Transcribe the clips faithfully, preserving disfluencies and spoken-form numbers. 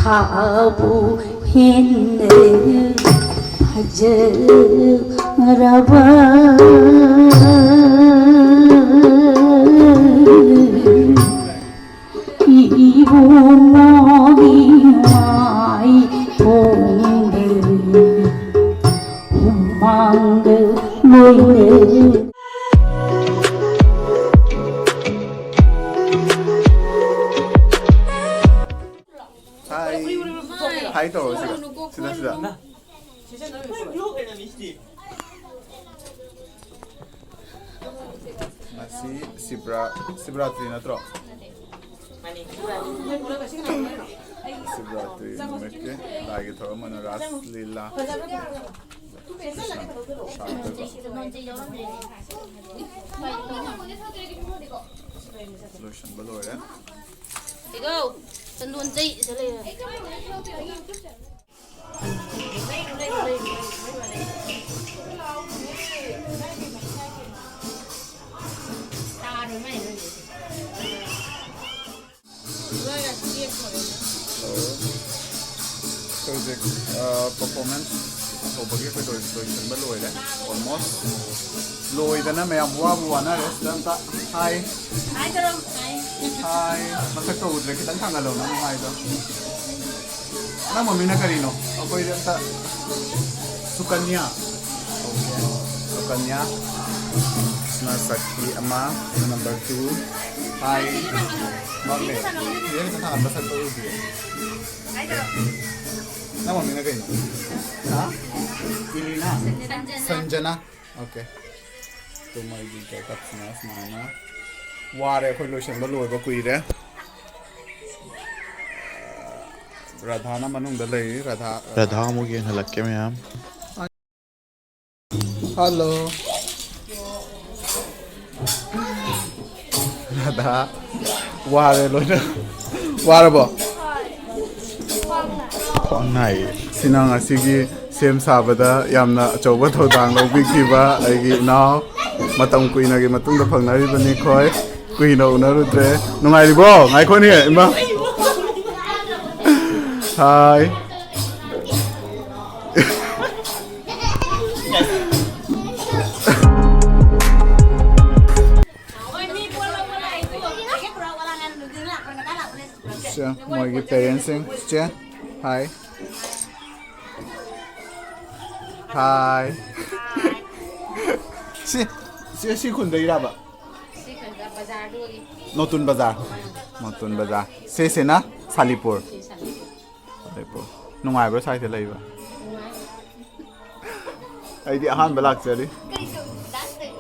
ꯍꯥꯎꯕꯨ ꯍꯦꯟꯅ ꯐꯖꯔꯕ ꯏꯕꯨꯡꯉꯣꯒꯤ ꯃꯥꯏ ꯊꯣꯡꯗ ꯍꯨꯃꯥꯡꯒ ꯂꯣꯏꯅ꯫ ꯍꯥꯏ꯫ ꯍꯥꯏ ꯇꯧꯔꯣ ꯁꯤꯗ꯫ ꯁꯤꯗ, ꯁꯤꯗ꯫ ꯉꯁꯤ ꯁꯤꯕ꯭ꯔꯥ-, ꯁꯤꯕ꯭ꯔꯥꯇ꯭ꯔꯤ ꯅꯠꯇ꯭ꯔꯣ? ꯁꯤꯕ꯭ꯔꯥꯇ꯭ꯔꯤ ꯅꯨꯃꯤꯠꯀꯤ ꯂꯥꯏꯒꯤ ꯊꯧꯔꯝ ꯑꯣꯏꯅ ꯔꯥꯁ ꯂꯤꯂꯥ꯫ ꯂꯣꯏꯁꯤꯟꯕ ꯂꯣꯏꯔꯦ꯫ ꯏꯒꯧ, ꯆꯟꯗꯣꯟ ꯆꯩ ꯏꯁꯜ ꯂꯩꯔꯦ꯫ ꯍꯧꯖꯤꯛ, ꯑ, performance ꯍꯧꯕꯒꯤ ꯑꯩꯈꯣꯏ ꯂꯣꯏ-, ꯂꯣꯏꯁꯤꯟꯕ ꯂꯣꯏꯔꯦ꯫ Almost ꯂꯣꯏꯗꯅ ꯃꯌꯥꯝ ꯋꯥꯕꯨ ꯋꯥꯅꯔꯦ꯫ ꯁꯤꯗ ꯑꯝꯇ ꯍꯥꯏ꯫ ꯍꯥꯏ ꯇꯧꯔꯣ꯫ ꯍꯥꯏ꯫ ꯍꯥꯏ꯫ ꯃꯁꯛꯇꯣ ꯎꯗ꯭ꯔꯦ, ꯈꯤꯇꯪ ꯊꯥꯡꯒꯠꯂꯣ ꯅꯪ ꯍꯥꯏꯗꯣ꯫ ꯅꯪ ꯃꯃꯤꯡꯅ ꯀꯔꯤꯅꯣ? ꯑꯩꯈꯣꯏꯗꯤ ꯑꯝꯇ ꯁꯨꯀꯟꯌꯥ꯫ Okay. ꯁꯨꯀꯟꯌꯥ꯫ ꯁꯤꯅ ꯁꯈꯤ ꯑꯃ, ꯁꯤꯅ number two꯫ ꯍꯥꯏ꯫ ꯃꯝꯃꯦ꯫ ꯌꯦꯡ ꯈꯤꯇꯪ ꯊꯥꯡꯒꯠ ꯃꯁꯛꯇꯣ ꯎꯗ꯭ꯔꯦ꯫ ꯅꯪ ꯃꯃꯤꯡꯅ ꯀꯩꯅꯣ? ꯍꯥ? ꯏꯂꯤꯅꯥ? ꯁꯟꯖꯅꯥ꯫ ꯁꯟꯖꯅꯥ꯫ Okay. ꯇꯨꯝꯃꯒꯤ ꯆꯦꯛꯑꯞꯁꯤꯅ ꯁꯨꯃꯥꯏꯅ ꯋꯥꯔꯦ, ꯑꯩꯈꯣꯏ ꯂꯣꯏꯁꯤꯟꯕ ꯂꯣꯏꯕ ꯀꯨꯏꯔꯦ꯫ ꯔꯥꯙꯥꯅ ꯃꯅꯨꯡꯗ ꯂꯩꯔꯤ꯫ ꯔꯥꯙꯥ, ꯔꯥꯙꯥ ꯑꯃꯨꯛ ꯌꯦꯡꯍꯜꯂꯛꯀꯦ ꯃꯌꯥꯝ꯫ Hello. ꯔꯥꯙꯥ, ꯋꯥꯔꯦ ꯂꯣꯏꯅ꯫ ꯋꯥꯔꯕꯣ? ꯈ꯭ꯋꯥꯡ ꯅꯥꯏꯌꯦ꯫ ꯁꯤꯅ ꯉꯁꯤꯒꯤ ꯁꯦꯝ ꯁꯥꯕꯗ ꯌꯥꯝꯅ ꯑꯆꯧꯕ ꯊꯧꯗꯥꯡ ꯂꯧꯕꯤꯈꯤꯕ ꯑꯩꯒꯤ ꯏꯅꯥꯎ, ꯃꯇꯝ ꯀꯨꯏꯅꯒꯤ ꯃꯇꯨꯡꯗ ꯐꯪꯅꯔꯤꯕꯅꯤ ꯑꯩꯈꯣꯏ, ꯀꯨꯏꯅ ꯎꯅꯔꯨꯗ꯭ꯔꯦ꯫ ꯅꯨꯡꯉꯥꯏꯔꯤꯕꯣ? ꯉꯥꯏꯈꯣꯅꯦ ꯏꯃꯥ꯫ ꯍꯥꯏ꯫ ꯁꯦ, ꯃꯣꯏꯒꯤ ꯄꯦꯔꯦꯟꯁꯁꯤꯡ꯫ ꯆꯦ, ꯍꯥꯏ꯫ ꯍꯥꯏ꯫ ꯁꯤ, ꯁꯤ, ꯁꯤ ꯈꯨꯟꯗꯩꯔꯕ? ꯁꯤ ꯈꯨꯟꯗ ꯕꯖꯥꯔꯗꯨꯒꯤ꯫ ꯅꯣꯇꯨꯟ ꯕꯖꯥꯔ꯫ ꯅꯣꯇꯨꯟ ꯕꯖꯥꯔ꯫ ꯁꯤꯁꯤꯅ ꯁꯥꯂꯤꯄꯨꯔ꯫ ꯁꯤ ꯁꯥꯂꯤꯄꯨꯔ꯫ ꯁꯥꯂꯤꯄꯨꯔ꯫ ꯅꯨꯡꯉꯥꯏꯕ꯭ꯔꯥ ꯁ꯭ꯋꯥꯏꯗ ꯂꯩꯕ? ꯅꯨꯡꯉꯥꯏ꯫ ꯑꯩꯗꯤ ꯑꯍꯥꯟꯕ ꯂꯥꯛꯆꯔꯤ꯫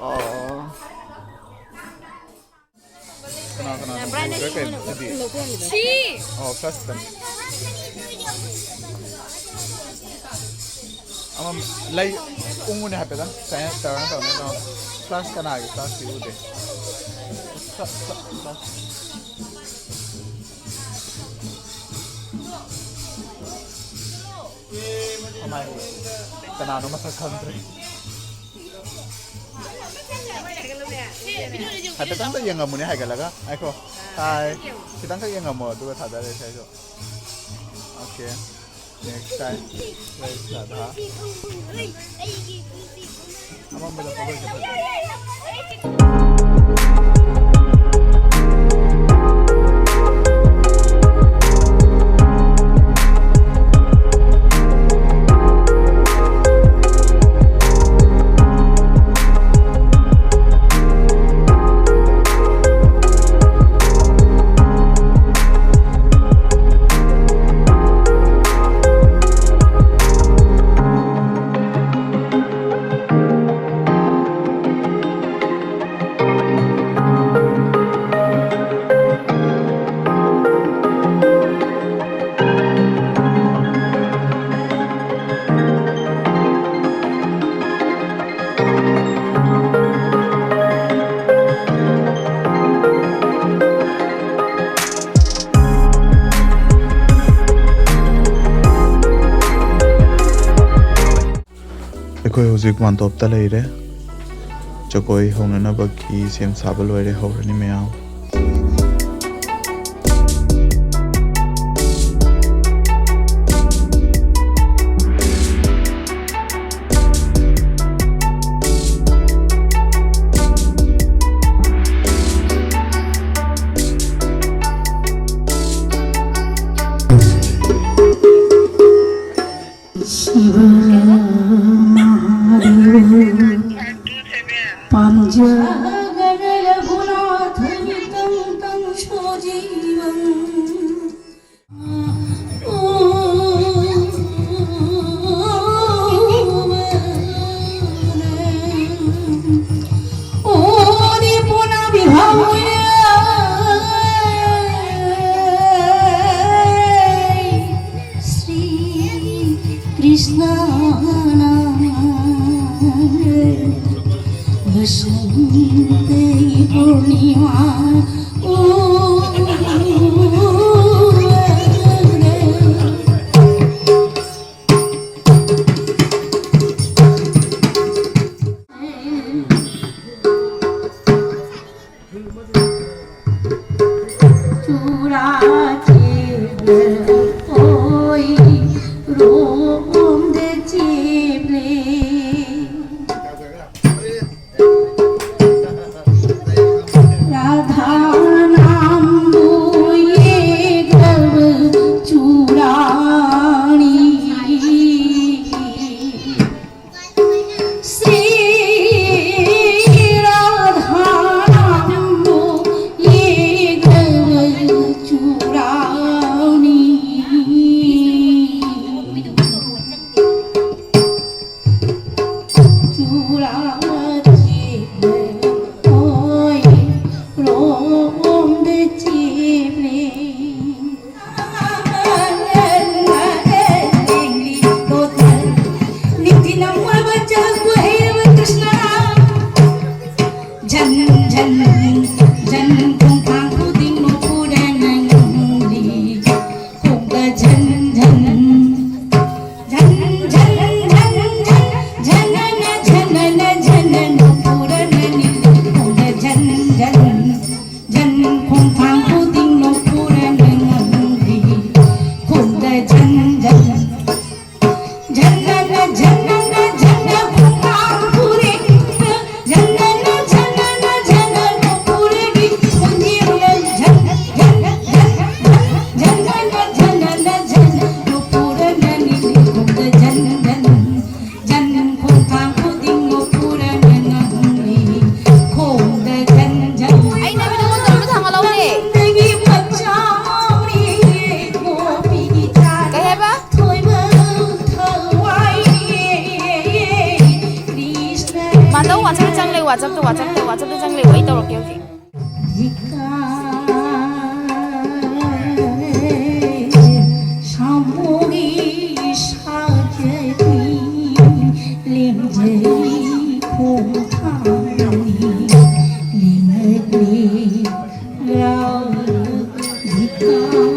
ꯑꯣ꯫ ꯀꯅꯥ ꯀꯅꯥꯅꯣ ꯎꯗ꯭ꯔꯦ ꯀꯩꯅꯣ ꯁꯤꯗꯤ? ꯁꯤ! ꯑꯣ, ꯐ꯭ꯂꯥꯁ ꯈꯤꯇꯪ꯫ ꯑꯃ ꯂꯩ ꯎꯪꯉꯨꯅꯦ ꯍꯥꯏꯐꯦꯠꯇꯪ꯫ ꯁꯨꯃꯥꯏꯅ ꯇꯧꯔꯒ ꯇꯧꯔꯒ ꯇꯧꯔꯣ꯫ ꯐ꯭ꯂꯥꯁ ꯀꯅꯥꯒꯤ ꯐ꯭ꯂꯥꯁꯇꯤ ꯎꯗꯦ꯫ Flash, flash, flash. ꯀꯃꯥꯏꯅ? ꯀꯅꯥꯅꯣ ꯃꯁꯛ ꯈꯪꯗ꯭ꯔꯦ꯫ ꯍꯥꯏꯐꯦꯠꯇꯪꯗ ꯌꯦꯡꯉꯝꯃꯨꯅꯦ ꯍꯥꯏꯒꯠꯂꯒ꯫ ꯉꯥꯏꯈꯣ꯫ ꯍꯥꯏ꯫ ꯈꯤꯇꯪꯈꯛ ꯌꯦꯡꯉꯝꯃꯣ ꯑꯗꯨꯒ ꯊꯥꯗꯔꯁꯦ ꯑꯩꯁꯨ꯫ Okay. Next time. Praise God, ꯍꯥ? ꯑꯃꯝꯕꯗ ꯄꯣꯠꯂꯣꯏꯁꯦ ꯐꯖꯩ꯫ ꯑꯩꯈꯣꯏ ꯍꯧꯖꯤꯛ ꯃꯥꯟꯇꯣꯞꯇ ꯂꯩꯔꯦ꯫ ꯖꯒꯣꯏ ꯍꯧꯅꯅꯕꯒꯤ ꯁꯦꯝ ꯁꯥꯕ ꯂꯣꯏꯔꯦ, ꯍꯧꯔꯅꯤ ꯃꯌꯥꯝ꯫ शिव महादेव। पांजा। रघुनाथ वितं तं सजीवं। श्री कृष्ण वसंत पूर्णिमा। चूड़ा चेवले कोई रोंद चेवले। राधा नाम ये गव चूड़ाणी। श्री राधा नाम ये गव चूड़ाणी। WhatsApp-ꯇ, WhatsApp-ꯇ, WhatsApp-ꯇ ꯆꯪꯂꯩꯌꯣ, ꯑꯩ ꯇꯧꯔꯛꯀꯦ ꯍꯧꯖꯤꯛ꯫ धिक्कार, ꯁꯥꯃꯨꯒꯤ ꯁꯥꯖꯕꯤ, ꯂꯦꯡꯖꯩ ꯈꯣꯡꯊꯥꯡꯅꯤ, ꯂꯦꯡꯉꯛꯂꯦ ꯔꯥꯎ धिक्कार,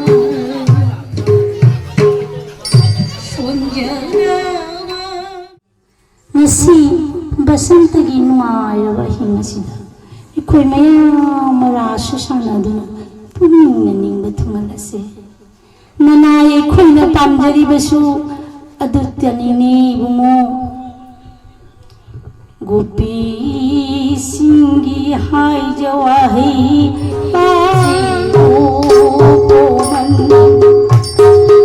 ꯁꯣꯟꯖꯔꯕ꯫ ꯉꯁꯤ ꯕꯁꯟꯇꯒꯤ ꯅꯨꯡꯉꯥꯏꯔꯕ ꯑꯍꯤꯡ ꯑꯁꯤꯗ ꯑꯩꯈꯣꯏ ꯃꯌꯥꯝ ꯔꯥꯁꯁꯨ ꯁꯥꯟꯅꯗꯨꯅ ꯄꯨꯛꯅꯤꯡꯅ ꯅꯤꯡꯕ ꯊꯨꯡꯍꯜꯂꯁꯤ꯫ ꯅꯅꯥꯏ ꯑꯩꯈꯣꯏꯅ ꯄꯥꯝꯖꯔꯤꯕꯁꯨ ꯑꯗꯨꯇꯅꯤꯅꯦ ꯏꯕꯨꯡꯉꯣ꯫ ꯒꯣꯄꯤꯁꯤꯡꯒꯤ ꯍꯥꯏꯖ ꯋꯥꯍꯩ ꯇꯥꯔꯣ ꯀꯣꯃꯟ꯫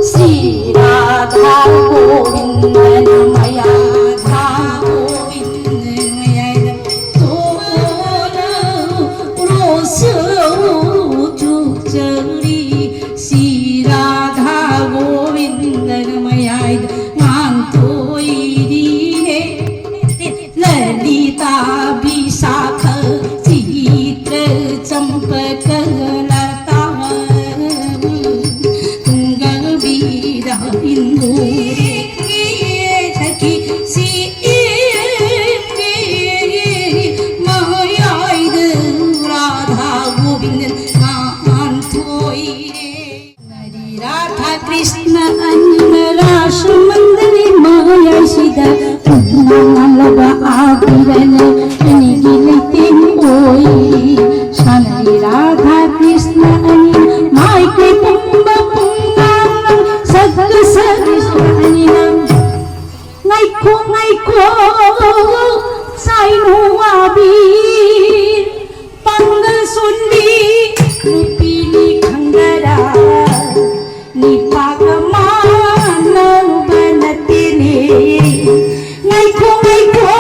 ꯁ꯭ꯔꯤ ꯔꯥꯙꯥ ꯒꯣꯕꯤꯟꯗꯅ ꯃꯌꯥ ꯙꯥ ꯒꯣꯕꯤꯟꯗꯅ ꯃꯌꯥꯏꯗ ꯇꯣꯂꯧ ꯔꯣꯁꯧ ꯆꯨꯆꯔꯤ꯫ ꯁ꯭ꯔꯤ ꯔꯥꯙꯥ ꯒꯣꯕꯤꯟꯗꯅ ꯃꯌꯥꯏꯗ ꯉꯥꯟꯊꯣꯏꯔꯤꯅꯦ꯫ ꯂꯂꯤꯇꯥ ꯕꯤꯁꯥꯈ ꯆꯤꯇ꯭ꯔ ꯆꯝꯄꯀ ꯂꯇꯥ ꯇꯨꯡꯒ ꯕꯤꯗꯥ ꯏꯟꯗꯨꯔꯦ ꯁꯈꯤ ꯁꯤ ꯃꯌꯥꯏꯗ ꯔꯥꯙꯥ ꯒꯣꯕꯤꯟꯗ ꯉꯥꯟꯊꯣꯏꯔꯦ꯫ ꯅꯔꯤ ꯔꯥꯙꯥ ꯀ꯭ꯔꯤꯁꯅ ꯑꯅꯤꯅ ꯔꯥꯁ ꯃꯟꯗꯂꯤ ꯃꯌꯥꯏꯁꯤꯗ ꯄꯨꯟꯅ ꯉꯥꯡꯂꯕ ꯑꯥꯕꯤꯔꯅ ꯑꯅꯤꯒꯤ ꯂꯩꯇꯦꯡ ꯑꯣꯏ꯫ ꯁꯥꯟꯅꯔꯤ ꯔꯥꯙꯥ ꯀ꯭ꯔꯤꯁꯅ ꯑꯅꯤ ꯃꯥꯏꯀꯩ ꯄꯨꯝꯕ ꯄꯨꯡꯉꯥꯡ ꯁꯛꯀ ꯁꯛ ꯑꯅꯤꯅ ꯉꯥꯏꯈꯣ ꯉꯥꯏꯈꯣ ꯁꯥꯏꯅꯨ ꯑꯥꯕꯤꯔ ꯄꯥꯡꯒꯜ ꯁꯣꯟꯕꯤ ꯅꯨꯄꯤꯅꯤ ꯈꯪꯗꯔ ꯅꯤꯄꯥꯒ ꯃꯥꯟꯅꯔꯨꯕ ꯅꯠꯇꯦꯅꯦ꯫ ꯉꯥꯏꯈꯣ ꯉꯥꯏꯈꯣ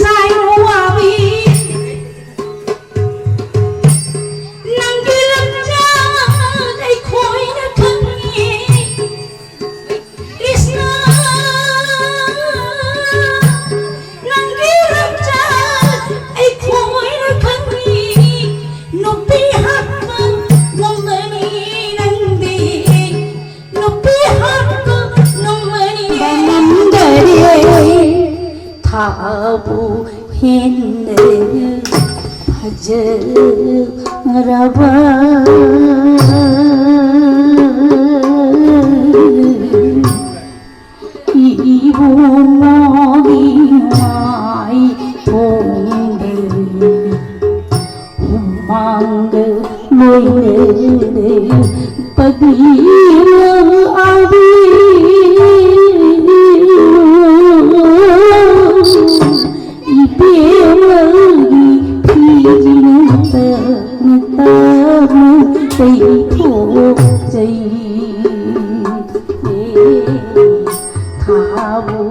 ꯁꯥꯏꯅꯨ ꯑꯥꯕꯤꯔ ꯅꯪꯒꯤ ꯂꯝꯆꯠ ꯑꯩꯈꯣꯏꯅ ꯈꯪꯉꯤ꯫ ꯀ꯭ꯔꯤꯁꯅ, ꯅꯪꯒꯤ ꯂꯝꯆꯠ ꯍꯦꯟꯅ ꯐꯖꯔꯕ ꯏꯕꯨꯡꯉꯣꯒꯤ ꯃꯥꯏꯊꯣꯡꯗ ꯍꯨꯃꯥꯡꯗ ꯂꯣꯏꯅꯔꯦ ꯄꯕꯤꯔ ꯑꯕꯤꯔ꯫ ꯏꯕꯦꯝꯃꯒꯤ ꯐꯤꯖꯤꯅ ꯇꯞꯅ ꯇꯞꯅ ꯇꯩꯊꯣꯛꯆꯩ꯫ ꯊꯥꯕꯨ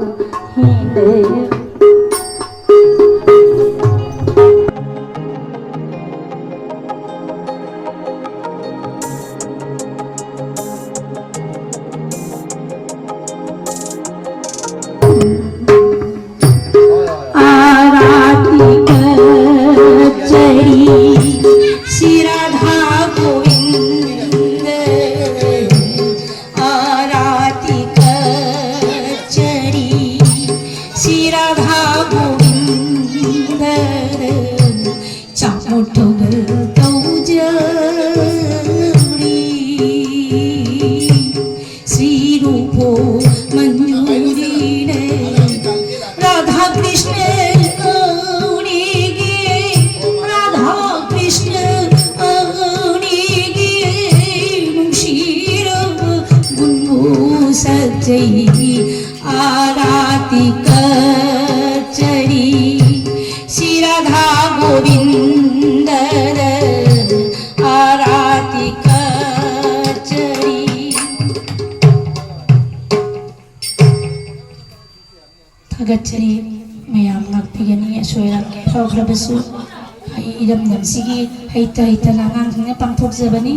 ꯍꯦꯟꯗꯦ꯫ आराती कचरी श्री राधा गोविंद, आराती कचरी श्री राधा गोविंद, चामुठो गलतौ जवळी। श्री रूपो मंजूरीने राधा कृष्ण अवनीगे, राधा कृष्ण अवनीगे, मुशीरव गुनगु सच्चई आराती कचरी श्री राधा गोविंद आराती कचरी। ꯊꯥꯒꯠꯆꯔꯤ꯫ ꯃꯌꯥꯝ ꯉꯥꯛꯄꯤꯒꯅꯤ꯫ ꯑꯁꯣꯏ ꯑꯔꯥꯛ ꯌꯥꯎꯈ꯭ꯔꯕꯁꯨ ꯑꯩ ꯏꯔꯝꯗꯝꯁꯤꯒꯤ ꯍꯩꯇ ꯍꯩꯇꯅ ꯑꯉꯥꯡꯁꯤꯡꯅ ꯄꯥꯡꯊꯣꯛꯆꯕꯅꯤ꯫